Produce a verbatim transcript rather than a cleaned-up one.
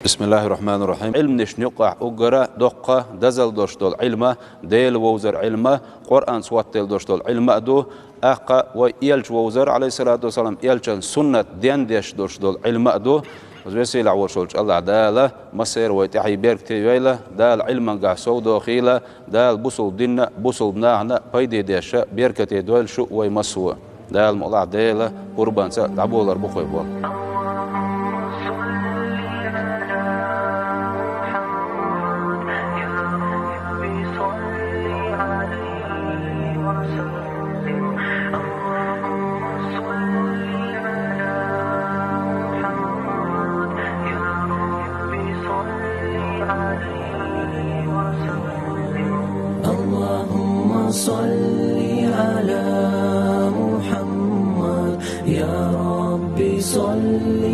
Бисмиллахир-рахманир-рахим. Ӏилманашна юкъахь уггара доккха дозалла долуш долу Ӏилма, Дела вовзар Ӏилма, Къуръан цхьаьна долуш долу Ӏилма а ду, тӀаккха вай Элча вовзар, алейхиссалату вассалам, Элчан суннат дендеш долуш долу Ӏилма а ду. Веза-сийлахь волуш волчу АллахӀ Дала массеран вай тӀаьхье беркате йойла, Дала Ӏилманехь совдохийла, Дала бусулба динна, бусулба нахана пайде деш, беркате дойла шу вай массо а. Дала мукъ лахь, Дела къурбанца дӀаболор бу кхой болу. اللهم صل على محمد، يا رب صل